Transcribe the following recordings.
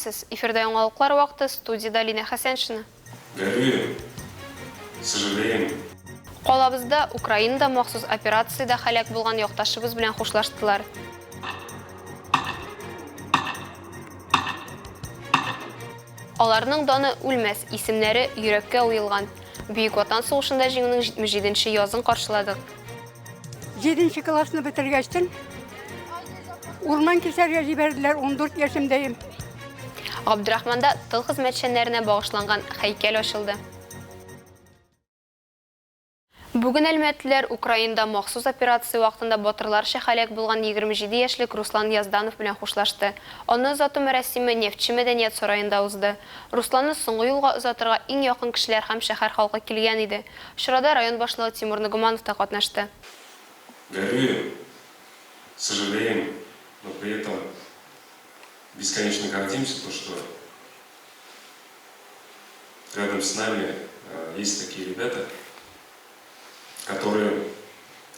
Исәнмесез! Эфирда яңалыклар вакыты, студиядә Линә Хәсәншина. Горюем, сожалеем. Калабызда Украинада махсус операциядә һәлак булган якташыбыз белән хушлаштылар. Аларның даны үлмәс, исемнәре йөрәккә уелган. Бөек Ватан сугышында Җиңүнең 77 нче язын каршыладык. Җиденче классны бетергәчтен, урман кисәргә җибәрделәр, 14 яшемдәем. Габдрахманда тыл хезмәтчәннәренә багышланган һәйкәл ачылды. Бүген әлмәтлеләр Украинада махсус операция вакытында батырларча һәлак булган 27 яшьлек Руслан Язданов белән хушлашты. Аны озату мәрасиме Нефтьче мәдәният сараенда узды. Русланны соңгы юлга озатырга иң якын кешеләр һәм шәһәр халкы килгән иде. Чарада район башлыгы Тимур Нагуманов та катнашты. Горюем, сожалеем, но при этом бесконечно гордимся, то что рядом с нами есть такие ребята, которые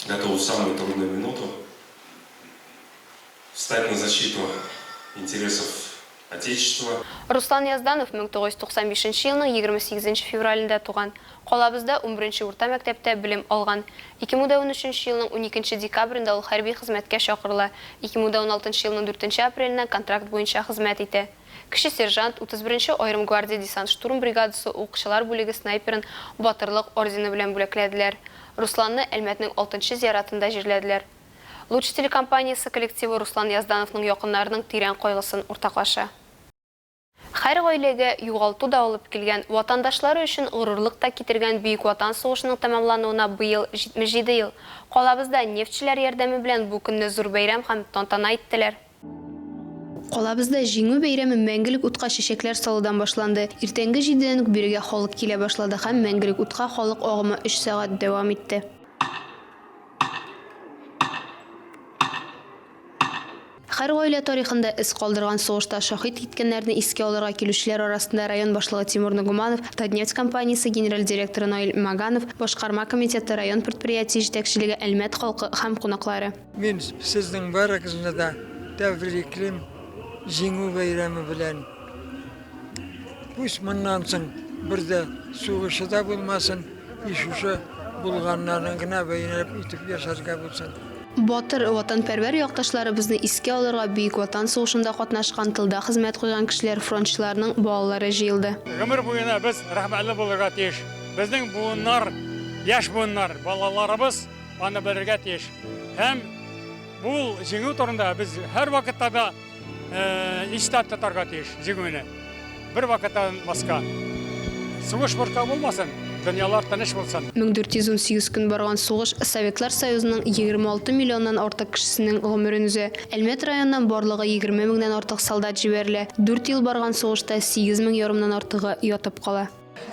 готовы в самую трудную минуту встать на защиту интересов Отечества. Руслан Язданов 1995 нче елның 28 нче февралендә туган. Калабызда унберенче урта мәктәптә белем алган. 2013 нче елның уникенче декабрендә ул хәрби хезмәткә чакырыла, 2016 нчы елның дүртенче апреленнән контракт буенча хезмәт итә. Кече сержант, 31 нче аерым гвардия десант-штурм бригадасы укчылар бүлеге снайперын Батырлык ордены белән бүләкләделәр. Русланны Әлмәтнең алтынчы зияратында җирләделәр. Луч телекомпаниясе коллективы Руслан Яздановның якыннарының тирән кайгысын уртаклаша. Һәр гаиләгә югалту да алып килгән, ватандашлары өчен горурлык та китергән Бөек Ватан сугышының тәмамлануына быел 77 ел. Калабызда нефтьчеләр ярдәме белән бу көнне зур бәйрәм һәм тантана иттеләр. Калабызда Җиңү бәйрәме мәңгелек утка чәчәкләр салудан башланды. Иртәнге җидедән үк бирегә халык килә башлады һәм мәңгелек утка халык агымы өч сәгать дәвам итте. Һәр гаилә тарихында эз калдырган сугышта шаһит киткәннәрне искә алырга килүчеләр арасында район башлыгы Тимур Нагуманов, Татнефть компаниясе генераль директоры Наил Маганов, башкарма комитеты, район предприятие җитәкчелеге, Әлмәт халкы һәм кунаклары. Мин сезнең барыгызны да тәбриклим Җиңү бәйрәме белән. Пусть моннан соң бер дә сугышы да булмасын, и шушы булганнарын гына бәйрәм итеп яшәргә булсын. Батыр, ватанпәрвәр якташларыбызны искә алырга Бөек Ватан сугышында катнашкан, тылда хезмәт куйган кешеләр, фронтчыларның балалары җыелды. Гомер буена без рәхмәтле булырга тиеш. Безнең буыннар, яшь буыннар, балаларыбыз аны белергә тиеш. Һәм бу җиңү турында без һәрвакытта да Истә тотарга тиеш җиңүне. Бер вакытта онытмаска. Сугыш бортка булмасын, дөньялар тыныч булсын. 1418 көн барган сугыш Советлар Союзының 26 миллионнан артык кешесенең гомерен өзә. Әлмәт районыннан барлыгы 20 меңнән артык солдат җибәрелә. Дүрт ел барган сугышта 8 мең ярымнан артыгы ятып кала.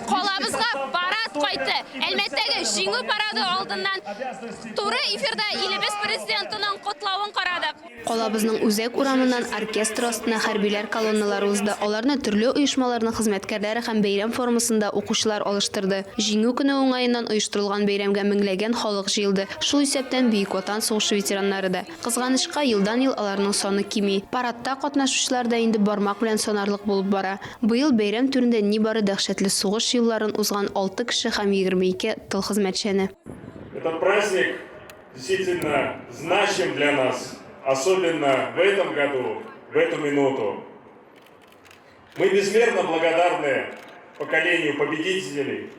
Калабызга парад кайтты. Әлмәттәге Җиңү парады алдыннан туры эфирда илебез Президентының котлавын карадык. Калабызның үзәк урамыннан оркестр астына хәрбиләр колонналары узды. Аларны төрле оешмаларның хезмәткәрләре һәм бәйрәм формасында укучылар алыштырды. Җиңү көне уңаеннан оештырылган бәйрәмгә меңләгән халык җыелды, шул исәптән Бөек Ватан сугышы ветераннары да. Кызганычка, елдан-ел аларның саны кими. Парадта катнашучылар да инде бармак белән санарлык булып бара. Быел бәйрәм түрендә нибары дәһшәтле сугыш елларын узган алты кеше һәм 22 тыл хезмәтчәне. Этот праздник действительно значим для нас, особенно в этом году, в эту минуту. Мы безмерно благодарны поколению победителей,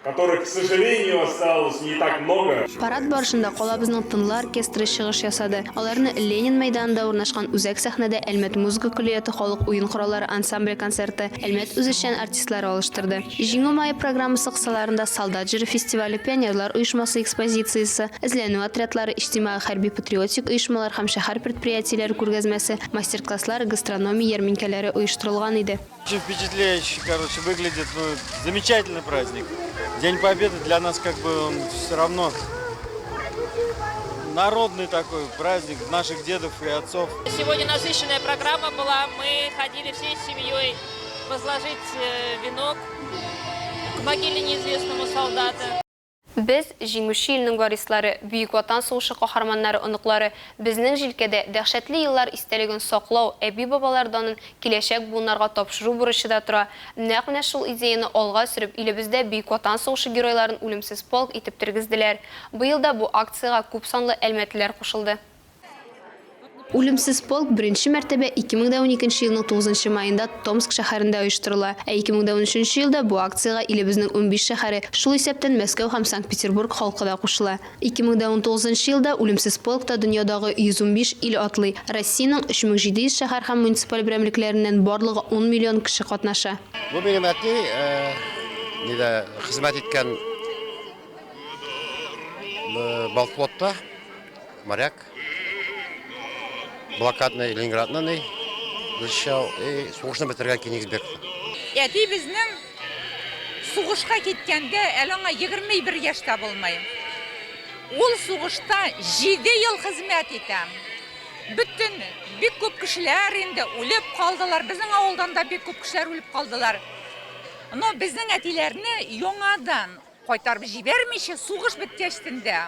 которых, к сожалению, осталось не так много. Парад барышында калабызның тынлы оркестры чыгыш ясады. Аларны Ленин мәйданында урнашкан үзәк сәхнәдә Әлмәт музыка көллияте халык уен кораллары ансамбле концерты, Әлмәт үзешчән артистлары алыштырды. Җиңү мае программасы кысаларында Солдат җыры фестивале, пионерлар оешмасы экспозициясе, эзләнү отрядлары, иҗтимагый хәрби-патриотик оешмалар һәм шәһәр предприятиеләре күргәзмәсе, мастер-класслар, гастрономия ярминкәләре оештырылган иде. Очень впечатляюще, короче, выглядит, ну, замечательный праздник. День Победы для нас как бы он все равно народный такой праздник наших дедов и отцов. Сегодня насыщенная программа была. Мы ходили всей семьей возложить э, венок к могиле неизвестному солдата. Без, җиңүче илнең варислары, Бөек Ватан сугышы каһарманнары оныклары, безнең җилкәдә дәһшәтле еллар истәлеген саклау, әби-бабалар данын киләчәк буыннарга тапшыру бурычы да тора. Нәкъ менә шул идеяне алга сөреп, илебездә Бөек Ватан сугышы геройларын үлемсез полк итеп тергезделәр. Быел да бу акциягә күпсанлы әлмәтлеләр кушылды. Үлемсез полк беренче мәртәбә 2012 нче елның тугызынчы маенда Томск шәһәрендә оештырыла. Ә 2013 нче елда бу акциягә илебезнең 15 шәһәре, шул исәптән Мәскәү һәм Санкт-Петербург халкы да кушыла. 2019 нчы елда Үлемсез полк та дөньядагы 115 ил атлый, Россиянең 3700 шәһәр һәм муниципаль берәмлекләреннән барлыгы 10 миллион кеше катнаша. Бу минем әти нидә хезмәт иткән Балтфлотта. Моряк. Блокадный Ленинградны ни защищал и сугышны бетергән Кенигсбергны. Әти безнең сугышка киткәндә әле аңа 21 яшь тә булмый. Ул сугышта 7 ел хезмәт итә. Бөтен бик күп кешеләр инде үлеп калдылар. Безнең авылдан да бик күп кешеләр үлеп калдылар. Но безнең әтиләрне яңадан Кайтарып җибәрмичә, сугыш беткәчтен дә,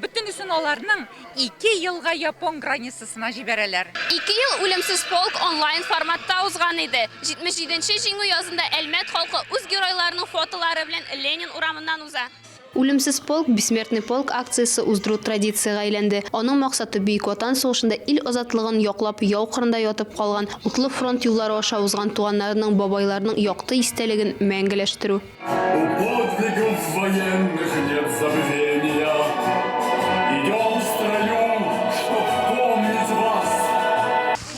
бөтенесен аларның ике елга япон границасына җибәрәләр. Ике ел Үлемсез полк онлайн форматта узган иде. 77 нче Җиңү язында Әлмәт халкы үз геройларының фотолары белән Ленин урамыннан уза. Үлемсез полк, Бессмертный полк акциясе уздыру традициягә әйләнде. Аның максаты, Бөек Ватан сугышында ил азатлыгын яклап яу кырында ятып калган, утлы фронт юллары аша узган туганнарының, бабайларының якты истәлеген мәңгеләштерү. У подвигов военных нет забвения. Идем в строю, чтоб помнить вас.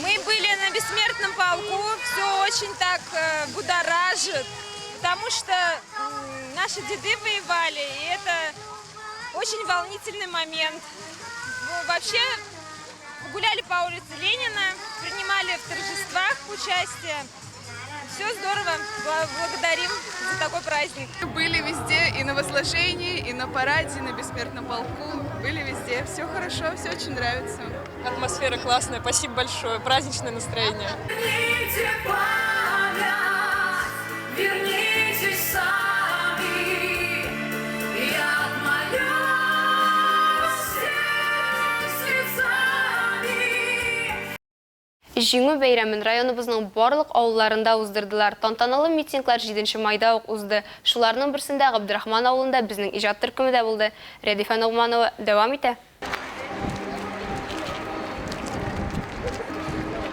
Мы были на бессмертном полку, все очень так э, будоражит, потому что наши деды воевали, и это очень волнительный момент. Ну, вообще гуляли по улице Ленина, принимали в торжествах участие. Все здорово, благодарим за такой праздник. Были везде, и на возложении, и на параде, и на бессмертном полку. Были везде, все хорошо, все очень нравится. Атмосфера классная, спасибо большое, праздничное настроение. Верните память, вернитесь сами, я отмолюсь всем сердцами. Җиңү бәйрәмен районыбызның барлык авылларында уздырдылар. Тантаналы митинглар җиденче майда ук узды. Шуларның берсендә Габдрахман авылында безнең иҗат төркеме дә булды. Рәдифә Ногманова дәвам итә.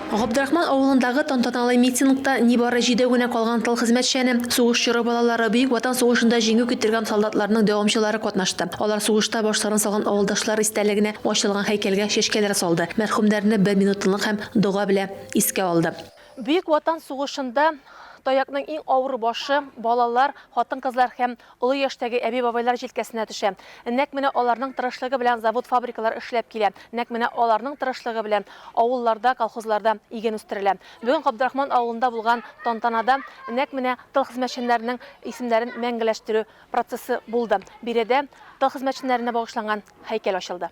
Габдрахман авылындагы тантаналы митингта нибары җидәү генә калган тыл хезмәтчәне, сугыш чоры балалары, Бөек Ватан сугышында җиңү китергән солдатларның дәвамчылары катнашты. Алар сугышта башларын салган авылдашлар истәлегенә ачылган һәйкәлгә чәчкәләр салды, мәрхүмнәрне бер минут тынлык һәм дога белә искә алды. Бөек Ватан сугышында таякның иң авыр башы балалар, хатын-кызлар һәм олы яшьтәге әби-бабайлар җилкәсенә төшә. Нәкъ менә аларның тырышлыгы белән завод-фабрикалар эшләп килә. Нәкъ менә аларның тырышлыгы белән авылларда, колхозларда иген үстерелә. Бүген Габдрахман авылында булган тантанада нәкъ менә тыл хезмәтчәннәренең исемнәрен мәңгеләштерү процессы булды. Биредә тыл хезмәтчәннәренә багышланган һәйкәл ачылды.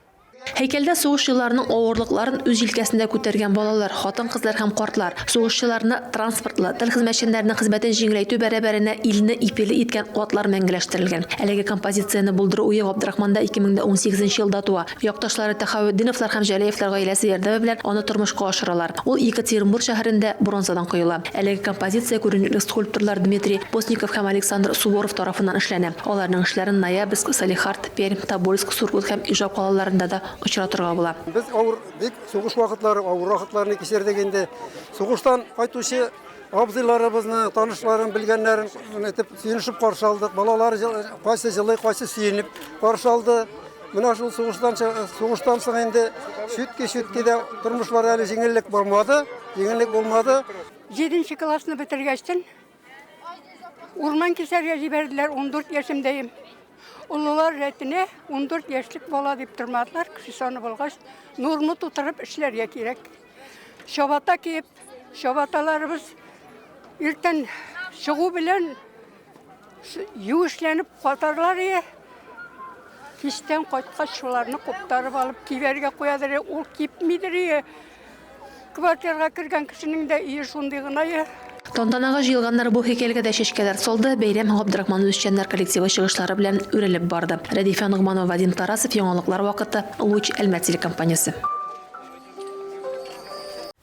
Һәйкәлдә сугыш елларының авырлыкларын үз җилкәсендә күтәргән балалар, хатын-кызлар һәм картлар, сугышчыларны транспортлы, тыл хезмәтчәннәренең хезмәтен җиңеләйтү бәрабәренә илне ипиле иткән атлар мәңгеләштерелгән. Әлеге композицияне булдыру уе Габдрахманда 2018 нче елда туа. Якташлары Тәхаветдиновлар һәм Җәләевләр гаиләсе ярдәме белән аны тормышка ашыралар. Ул Екатеринбур шәһәрендә бронзадан коела. Әлеге композиция күренекле скульпторлар Дмитрий Постников һәм Александр Суворов тарафыннан эшләнә. Аларның эшләрен Ноябрьск, Салехард, Пермь, Тобольск, Сургут һәм Ижау калаларында да очратырга була. Без авыр, бик сугыш вакытлары, авыр вакытларны кичердек инде. Сугыштан кайтучы абзыйларыбызны, танышларын, белгәннәрен итеп сөенешеп каршы алдык. Балалар кайсы җылый, кайсы сөенеп каршы алды. Менә шул сугыштан сугыштан соң инде чүтки-чүтки дә тормышлар әле җиңеллек булмады, җиңеллек булмады. Җиденче классны бетергәчтен урман кисәргә җибәрделәр, 14 яшемдәем. Олылар рәтенә 14 яшьлек бала дип тормадылар, кеше саны булгач, нурмы тутырып эшләргә кирәк. Чабата киеп, чабаталарыбыз иртән чыгу белән юешләнеп катарлар ие. Кичтән кайткач, шуларны куптарып алып кибәргә куядыр, ул кипмидер ие. Квартирага кергән кешенең дә өе шундый гына ие. Тантанага җыелганнар бу һәйкәлгә дә чәчкәләр салды, бәйрәм Габдрахман үзешчәннәр коллективы чыгышлары белән үрелеп барды. Рәдифә Ногманова, Вадим Тарасов, Яңалыклар вакыты, Луч, Әлмәт телекомпаниясе.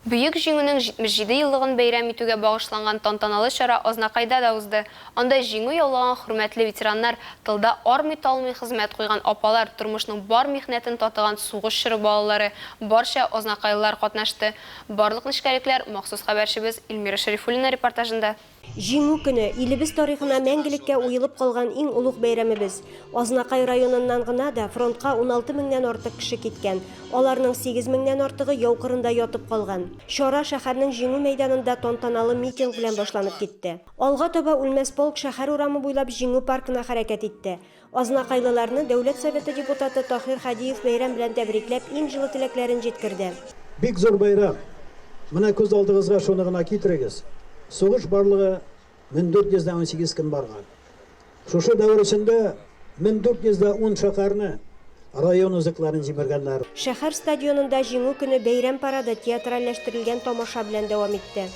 Бөек Җиңүнең 77 еллыгын бәйрәм итүгә багышланган тантаналы чара Азнакайда да узды. Анда җиңү яулаган хөрмәтле ветераннар, тылда армый-талмый хезмәт куйган апалар, тормышның бар михнәтен татыган сугыш чоры балалары, барча азнакайлылар катнашты. Барлык нечкәлекләр махсус хәбәрчебез Эльмира Шәрифуллина репортажында. Җиңү көне, илебез тарихына мәңгелеккә уелып калган иң олуг бәйрәмебез. Азнакай районыннан гына да фронтка 16 меңнән артык кеше киткән. Аларның 8 меңнән артыгы яу кырында ятып калган. Чара шәһәрнең Җиңү мәйданында тантаналы митинг белән башланып китте. Алга таба Үлмәс полк шәһәр урамы буйлап Җиңү паркына хәрәкәт итте. Азнакайлыларны Дәүләт Советы депутаты Таһир Һадиев бәйрәм белән тәбрикләп, иң җылы теләкләрен җиткерде. Бик зур бәйрәм. Менә күз алдыгызга шуны гына китерегез, сугыш барлыгы 1418 көн барган. Шушы дәвер эчендә 1410 шәһәрне, район үзәкләрен җимергәннәр. Шәһәр стадионында Җиңү көне бәйрәм парады театральләштерелгән тамаша белән дәвам итте.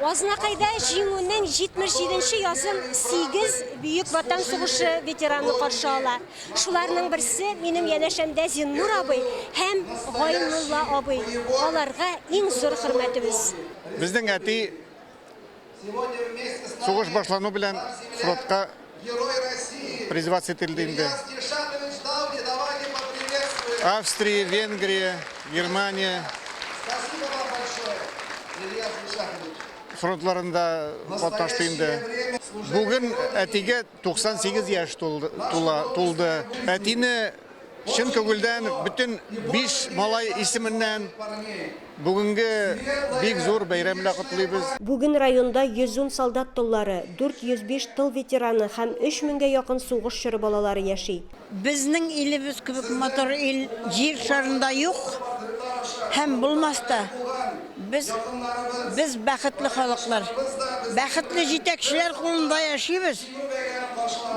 Азнакайда Җиңүнең 77 нче язын сигез Бөек Ватан сугышы ветераны каршы ала. Шуларның берсе, минем янәшәмдә Зиннур абый һәм Гайнулла абый. Аларга иң зур хөрмәтебез. Безнең әти сугыш башлану белән фронтка призываться ителде инде. Австрия, Венгрия, Германия фронтларында катнашты инде. Бүген әтигә 98 яшь тулды. Әтине Чын күңелдән бөтен биш малай исеменнән бүгенге бик зур бәйрәм белән котлыйбыз. Бүген районда 110 солдат толлары, 405 тыл ветераны һәм өч меңгә якын сугыш чоры балалары яши. Безнең илебез кебек матур ил Җир шарында юк һәм булмас та. Без, без бәхетле халыклар. Бәхетле җитәкчеләр кулында яшибез.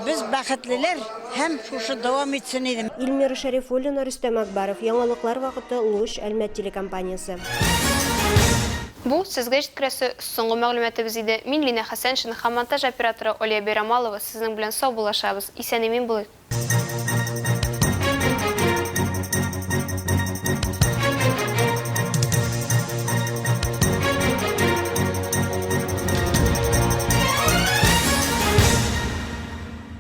Без бәхетлеләр һәм шушы дәвам итсен иде. Эльмира Шәрифуллина, Рөстәм Акбаров, Яңалыклар вакыты, Луч, Әлмәт телекомпаниясе. Бу, сезгә җиткерәсе соңгы мәгълүматыбыз иде. Мин, Линә Хәсәншина һәм монтаж операторы Алия Бәйрамалова сезнең белән саубуллашабыз. Исән-имин булыйк!